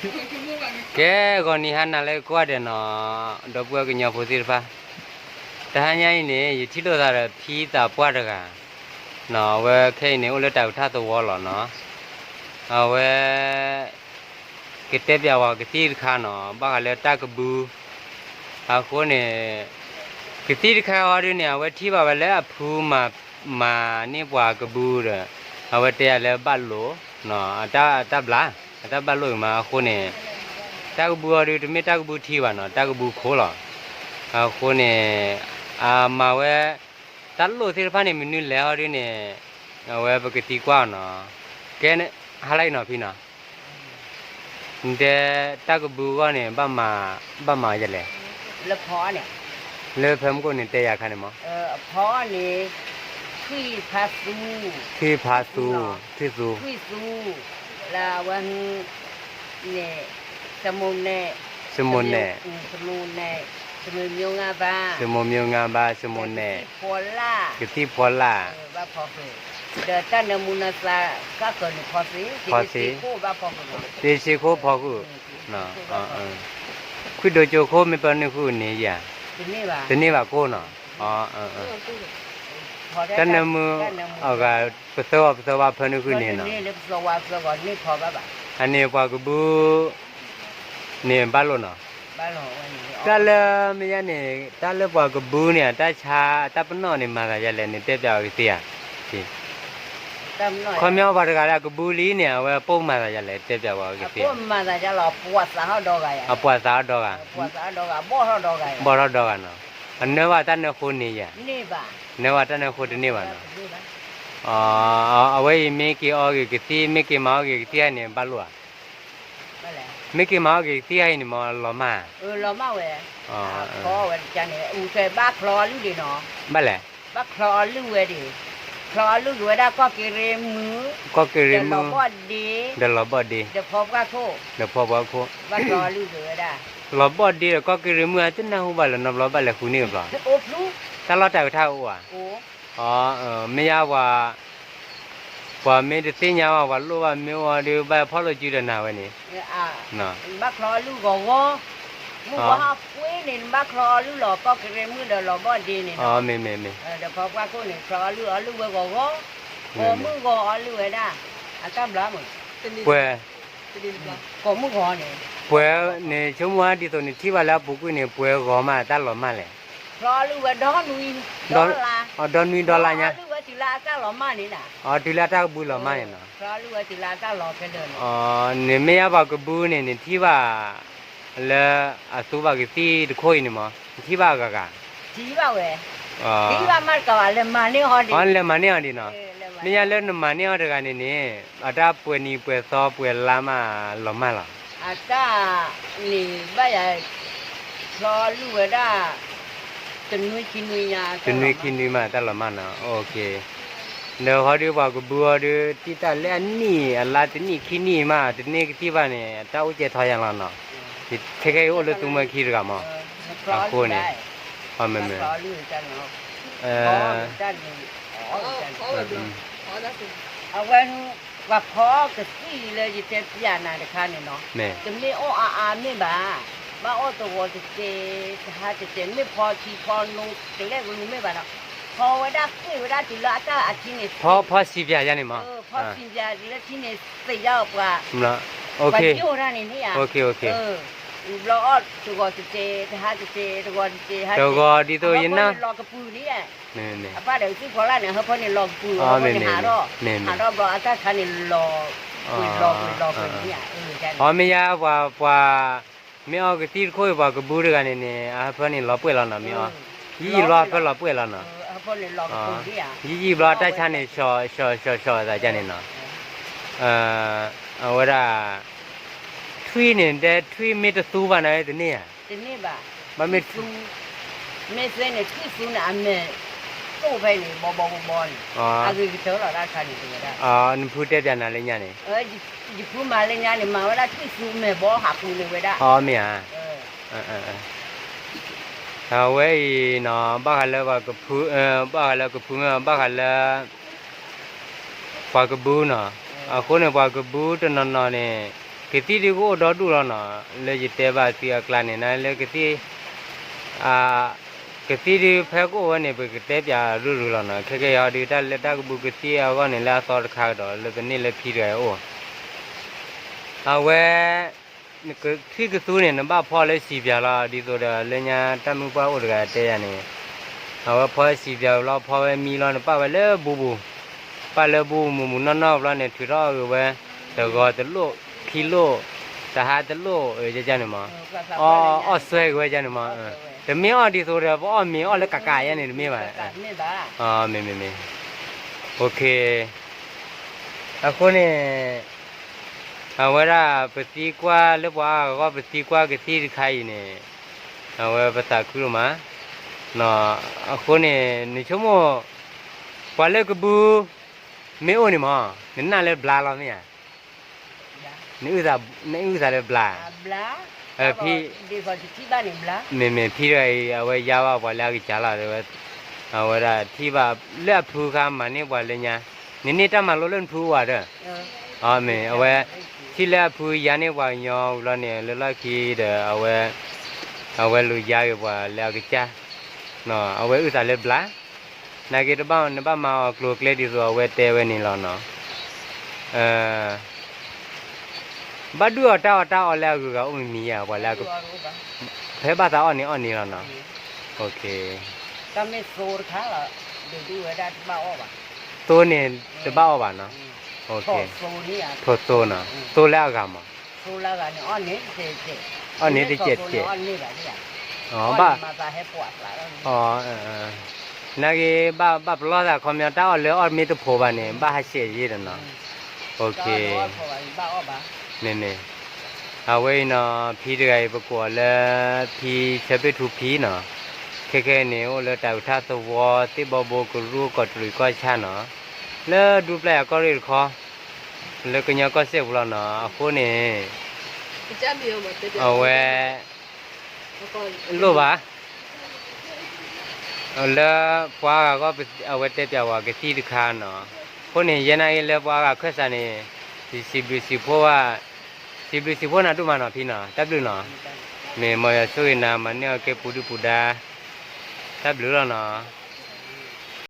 ကဲ ဂီၤနံၤဟါနၤလၢကိးဂၤဒဲးနီၤ, ဒီပုၢ်ဝဲၢ်ကညီဖိသ့ၣ်တဖၣ်, တဟါညါအံၤန့ၣ် ယထံၣ်လိာ်သးဒီးဖံသးပှၢ်တဂၤ, နီၤ အဝဲခဲအံၤန့ၣ် အိၣ်လၢတၢ်ကထၣ်သဝီလီၤနီၤ, အဝဲ ကတဲပၠးဝဲကသံၣ်တခါနီၤ ဘၣ်ဃးလၢတၢ်ကဘူ, အဃိန့ၣ် ကသံၣ်တခါအီၤဒုန့ၣ် အဝဲထံၣ်ဘၣ်ဝဲလၢအဖုမၤ မၤန့ၢ်ပှၤကဘူဒီး အဝဲတဲယၤလၢဘၣ်လိာ် အတၢ်ဘျး အတၢ်ဘၣ်လိာ်အံၤမးအဃိန့ၣ် တၢ်ကဘူအီၤဒု တမ့ၢ်တၢ်ကဘူထံဘၣ်နီၤ တၢ်ကဘူခိၣ်လီၤ. အဃိန့ၣ် အမၤဝဲ တၢ်လိာ်သ့ၣ်တဖၣ်န့ၣ် မနုၤလဲၣ်အီၤဒုန့ၣ် အဝဲပကသံကွၢ်အီၤနီၤ. ကဲ ဟါလၢအံၤနီၤဖံနီၤ နတဲ တၢ်ကဘူအဂီၢ်န့ၣ် ဘၣ်မၤ ဘၣ်မၤယလဲၣ်, လၢဖဲမုၢ်ကိၣ်န့ၣ် တဲယၤခါန့ၣ်မး, ထွံၣ်ဖးသူ, ထွံၣ်ဖးသူ, ထွံၣ်သူ, ထွံၣ်သူ, လၢအဝဲ န့ၣ် စမိၣ်နဲၣ်, စမိၣ်နဲၣ်, စမိၣ်နဲၣ်, စမိၣ်မျိုးငါးပါး, စမိၣ်မျိုးငါးပါး, စမိၣ်နဲၣ်, ကသံၣ်ဖီလာ်, ကသံၣ်ဖီလာ်, ဘၣ်ဖီခိၣ်, ဒီးတၢ်နၢမူနၢသး ကၢ်ကၢၤန့ၣ်ဖီသ့, ဖီသ့, သ့ၣ်စ့ခိၣ်ဘၣ်ဖီခိၣ်, သ့ၣ်စ့ခိၣ်ဖီခိၣ်, ခွံၣ်ဒိကၠိခိၣ်မ့ၢ်ပၢနုာ်ဃုာ်န့ၣ်ယၤ, တန့ၢ်ဘၣ်ကိၣ်နီၤ, တၢ်နၢမူအဂၤ ပသၢဂီၤပသၢဝါဖၢနုာ်ဃုာ်န့ၣ်နီၤ, အန့ၣ်ပှၤကဘူ န့ၣ်ဘၣ်လိာ်နီၤ, တၢ်လၢမ့ၢ်ယါန့ၣ် တၢ်လၢပှၤကဘူန့ၣ် အတၢ်ဆါ အတၢ်ပနီၣ်န့ၣ် မၤသးယါလဲၣ်န့ၣ် တဲပျးဝဲကသ့ဧါ, ခီပညီပှၤတဂၤလၢအကဘူလံန့ၣ် အဝဲအပိၢ်မၤသးယါလဲၣ် တဲပျးဝဲကသ့ဧါ, အပှၤသးအီၣ်ဒီဂၤ, ဘီၣ်ထီၣ်ဒီဂၤ, အနၢဘၣ်တၢ်နၢဃိန့ၣ်ယၤ, နၢဘၣ်တၢ်နၢဃိတန့ၢ်ဘၣ်နီၤ, အဝဲအံၤမ့ၢ်က့ၤအီၣ်ဂ့ၤကသံၣ် မ့ၢ်က့ၤမၤအီၣ်ဂ့ၤကသံၣ်ဟဲန့ၣ် ဘၣ်လိာ်ဧါ မ့ၢ်က့ၤမၤအီၣ်က့ၤကသံၣ်ဟဲအံၤန့ၣ်မ့ၢ်လီၤမၢ်, ဘၣ်လဲၣ်, ဘၣ်ချီအီလုၢ်ဝဲဒၣ်, ချီအီလုၢ်ဝဲဒၣ် ကီၢ်က့ၤရ့မုၢ်, ကီၢ်က့ၤရ့မုၢ်, ဒီးလီၤဘီၣ်ဒ့, ဒီးလီၤဘီၣ်ဒ့, ဒီးဖီပှၢ်ခိၣ်, ဒီးဖီပှၢ်ခိၣ်, လီၤဘီၣ်ဒ့ဒီးကီၢ်က့ၤရ့မုၢ် အတနၢ်ဟူဘၣ်လၢၤနီတဘျီ ဘၣ်လဲၤဃုန့ၢ်တဘျီ, တၢ်လီၢ်တၢ်ကထါအိၣ်ဧါ, မ့ၢ်ယါပှၤ ပှၤမ့ၢ်တသ့ၣ်ညါဘၣ် ပှၤလိၣ်ဘၣ်မ့ၢ်အိၣ်ဒီး ဘၣ်ဖီၣ်လိာ်စုဒီးနၤဝဲန့ၣ်, ဘၣ်ချီအီလုၢ်ဂီၤဂီၤ, မုၢ်ဝါဟီၣ်ပှ့ၤန့ၣ် နဘၣ်ချီအီလုၢ်လီၤ ကီၢ်က့ၤရ့မုၢ်ဒီးလီၤဘီၣ်ဒ့န့ၣ်နီၤ, မ့ၢ်မ့ၢ်မ့ၢ်, ဒီးဖီပှၢ်ခိၣ်န့ၣ် ချီအီလုၢ်အီလုၢ်ဝဲဂီၤဂီၤ, ကိးမုၢ်ဂီၤအီလုၢ်ဝဲဒၣ်, အတၢ်ဘျါမး, ပှဲၤ, ကိးမုၢ်ဂီၤန့ၣ်, ပှဲၤန့ၣ် ဆိကမိၣ်ဒ်သိးန့ၣ် ထံၣ်ဘၣ်လၢအပူၤကွံာ်န့ၣ် ပှဲၤဂီၤမး တၢ်လီၤမၢ်လဲၣ်, ချီအီလုၢ်ဝဲဒီနွံ, ဒီလါ, ဒီနွံဒီလါညါ, တုၤလၢအတၢ်လီၤမၢ်န့ၣ်, တုၤလၢအတၢ်ကဘူလီၤမၢ်န့ၣ်နီၤ, နမ့ၢ်ယါပှၤကဘူန့ၣ် နထံၣ်ဘၣ် လၢအသူဘၣ်ကသံၣ်တခိၣ်အံၤန့ၣ်မး နထံၣ်ဘၣ်အဂၤဂၤ, ထံၣ်ဘၣ်ဝဲ, ထံၣ်ဘၣ်မးတကးဘၣ် လဲၤမၤန့ၢ်အီၤဒံး, လဲၤမၤန့ၢ်အီၤဒံးနီၤ, မ့ၢ်ယါလၢနမၤန့ၢ်အီၤတဂၤန့ၣ်န့ၣ် အတၢ်ပှဲၤနံၤပှဲၤသီပှဲၤလါမးလီၤမၢ်လီၤ, အတၢ်န့ၣ်ဘၣ်ယၤ ချီအီလုၢ်ဝဲဒၣ် တနွံခံနွံညါ, တနွံခံနွံမး တၢ်လီၤမၢ်နီၤ, ဒီးဟီဒုးပှၤကဘူဟီဒုး တံၢ်တၢ်လၢအနံၣ်အလါတနံၣ်ခံနံၣ်မး တန့ၢ်ကသံၣ်ဘၣ်န့ၣ် အတၢ်အိၣ်ကဲထီယါလီၤနီၤ, ခဲကဲအံၤအိၣ်လၢသူမွဲခံတဂၤမး, အဃိန့ၣ်, မ့ၢ်မ့ၢ် အဝဲ ပှၤဖီကသံၣ်လၢယတဲပျးနၤတခါန့ၣ်နီၤ, တမ့ၢ်အီၣ်အါအါမ့ၢ်ဘၣ်, ဘၣ်အီၣ်တဂီၤတစဲး တဟါတစဲး မ့ၢ်ဖီထံဖီနိကလဲာ်ကလူးမ့ၢ်ဘၣ်နီၤ, ဖီဝဲဒၣ်ဃ့ၢ်ဝဲဒၣ်တုၤလၢအတၢ်အထံန့ၣ်, ဖီစံးပၠးယါန့ၣ်မး, ဖီစံးပၠးတုၤလၢထံန့ၣ် သ့ၣ်ယါအီၤပှၤ, ပှၤယိၣ်တၢ်န့ၣ်န့ၣ်ဧါ, ဘျီအီၣ်တဂီၤတစဲး တဟါတစဲး တဂီၤတစဲး ဟါတစဲး, လီၤကပုာ်န့ၣ်ဧါ အပၢ်ဒီးကသံၣ်ဖီလာ်န့ၣ် အဟၢဖၢန့ၣ်လီၤကပူၤလီၤ, အဃိန့ၣ်ဟးထီၣ်, ဟးထီၣ်ဘျီအတၢ်ခါန့ၣ်လီၤ, ကွံာ်လီၤကွံာ်လီၤကွံာ်န့ၣ်ဧါ, အမ့ၢ်ယါပှၤ, ပှၤ, မ့ၢ်အီၣ်ကသံၣ်တခိၣ်အံၤ ပှၤကဘူတဂၤန့ၣ်န့ၣ် အဟၢဖၢန့ၣ်လီၤပှဲၢ်လီၤနီၤ မ့ၢ်အီၣ်, ယံာ်ယံာ်ဘျီအဟၢဖၢလီၤပှဲၢ်လီၤနီၤ, ယံာ်ယံာ်ဘျီအတၢ်ဆါန့ၣ် ဆှီဆှီဆှီဆှီအသးန့ၣ်နီၤ, အဝဲဒၣ်, ထွံၣ်န့ၣ် တဲထွံၣ်မ့ၢ်တသူဘၣ်န့ၣ် တန့ၢ်ဧါ, ဘၣ်မ့ၢ် မ့ၢ်သ့န့ၣ် ထွံၣ်သူန့ၣ် အမဲာ်တိၢ်ဖဲန့ၣ် ဘီဘီဘီဘီန့ၣ်, အဂ့ၤကတၢၢ်လီၤတၢ်ခါန့ၣ်တဝဲဒၣ်, နဖုတဲပျးနၤလၢညါန့ၣ်, ယဖုမၤလၢညါန့ၣ် မၤဝဲဒၣ်ထွံၣ်သူမဲာ်ဘီဟးပူၤန့ၣ်ဝဲဒၣ်, အမ့ၢ်ဧါ, အဝဲအံၤနီၤ ဘၣ်ဃးလၢပှၤကဖု, ဘၣ်ဃးလၢကဖုမ့ၢ် ဘၣ်ဃးလၢ ပှၤကဘူနီၤ, အဃိန့ၣ် ပှၤကဘူတနီၤနီၤန့ၣ်, ကသံၣ်ဒုကအိၣ်ဒီဒူၣ်လီၤနီၤ, လၢယတဲဘၣ်သုအကျါန့ၣ် နလၢကသံၣ် ကသံၣ်ဒုဖဲကအိၣ်ဝဲန့ၣ် ပကတဲပၠးရုၢ်ရုၢ်လီၤနီၤ. ခဲကဲယၤဒု တၢ်လၢတၢ်ကဘူကသံၣ်အဂီၢ်န့ၣ် လၢအသီတခါကဒီး လၢပန့ၢ်လၢဖံတဂၤအအိၣ် အဝဲ ထွံၣ်ကသူန့ၣ် နဘၣ်ဖီလၢစံးပၠးလီၤ, ဒ်သိးဒီးလၢညါတၢ်မုၢ်ပှၢ်အိၣ်တဂၤတဲယၤန့ၣ်, အဝဲဖီလၢစံးပၠးလီၤ ဖီဝဲမံလီၤ နပာ်ဝဲလၢဘူပူၤ, ပာ်လၢဘူပူၤမုၢ်မုၢ်နီၢ်နီၢ်ဘျီန့ၣ် ထုးထီၣ်အီၣ်ဂ့ၤဝဲ တဂီၤတလိၣ် ခံလိၣ် တဟါတလိၣ် န့ၣ်မး, အီၣ်အီၣ်စွဲက့ၤဝဲန့ၣ်မး, တမ့ၢ်အီၣ်ဒ်သိးဒီး ပအီၣ်မ့ၤအီၣ်လၢကးကးယါန့ၣ် တမ့ၢ်ဘၣ်, မ့မ့မ့ၢ်, အဃိန့ၣ် အဝဲဒၣ်ပသံကွၢ်လၢပှၤအါဂၤအဂီၢ် ပသံကွၢ်ကသံၣ်တခါအံၤန့ၣ်, အဝဲပသးခုဒိၣ်မး, အဃိန့ၣ် နဆိကမိၣ် ပှၤလၢကဘု မ့ၢ်အိၣ်န့ၣ်မး နနာ်လၢဘျါလီၤမ့ၢ်ဧါ, နအုၣ်သးလၢဘျါ, ဖံ မ့မ့ၢ်ဖံတဂၤအံၤ အဝဲယါဘၣ်ပှၤလၢအကစၢ်လီၤ, အဝဲဒၣ်ထံၣ်ဘၣ်လၢအဖုခါမၤန့ၢ်ပှၤလၢညါ, နန့ၢ်တၢ်မၤလိလၢနဖုအိၣ်ဧါဒီး, မ့ၢ်အဝဲ ထံၣ်လၢအဖုယါန့ၢ်ပှၤကညီဝံၤလီၤန့ၣ် လၢလီၢ်ခံဒီး အဝဲ အဝဲလူၤယါက့ၤပှၤလၢအကစၢ်, အဝဲအုၣ်သးလၢဘျါ, နာ်က့တဘၣ် နဘၣ်မၤအီၤကျိၤကျဲဒ်သိးအဝဲတဲဝဲန့ၣ်လီၤနီၤ. ဘၣ်ဒုးအီၣ်တၢ်အီၣ်တၢ်အီလၢအဂုၤအဂၤအိၣ်မံၤမံၤဧါ, ပှၤလၢ ဖဲဘၣ်သးအီၣ်န့ၣ်အီၣ်န့ၣ်လီၤနီၤ. သိန့ၣ်တဘၣ်အီၣ်ဘၣ်နီၤ. ထိၣ်သိနီၤ, သိလၢအဂၤမး, အီၣ်န့ၣ်တကဲးတကဲး, ဘၣ် နာ်က့ ဘၣ်ပလီၢ်သးခီပညီ တၢ်အီၣ်လၢအီၣ်မ့ၢ်တဖိးဘၣ်န့ၣ် ဘၣ်ဟးဆှဲးယ့ၢ်ဒီးနီၤ. မ့မ့ၢ် အဝဲအံၤနီၤ ဖံတဂၤအံၤ ပကိးအီၤလၢ ဖံဆၢဘ့ၣ်ထူဖံနီၤ. ခဲခဲအံၤန့ၣ် အိၣ်လၢတၢ်အုးထၣ်သဝီ သ့ၣ်ဘီဘိကရူၢ် ကီးတရံးကီၢ်ဆၣ်နီၤ, လၢဒူပျၢ်ယၤကီၢ်ရ့ၣ်တခီ လၢကညီကီၢ်စဲၣ်ပူၤလီၤနီၤ. အဃိန့ၣ် အဝဲ လိၣ်ဘၣ် လၢပှၤဂၤဂီၢ် အဝဲတဲပၠးဝဲကသံၣ်တခါနီၤ. အဃိန့ၣ် ယဲနာ်က့လၢပှၤဂၤခွဲးစးန့ၣ် စံးဘျုးစံးဖှိၣ်ဘၣ်, စံးဘျုးစံးဖှိၣ်နၤဒိၣ်မးနီၤဖံနီၤ, တၢ်ဘျုးနီၤ. မ့ၢ်မ်ယွၤဆိၣ်ဂ့ၤနၤ မၤန့ၢ်အီၤကဲပူၤဒုၣ်ပူၤဒါ, တၢ်ဘျုးလီၤနီၤ.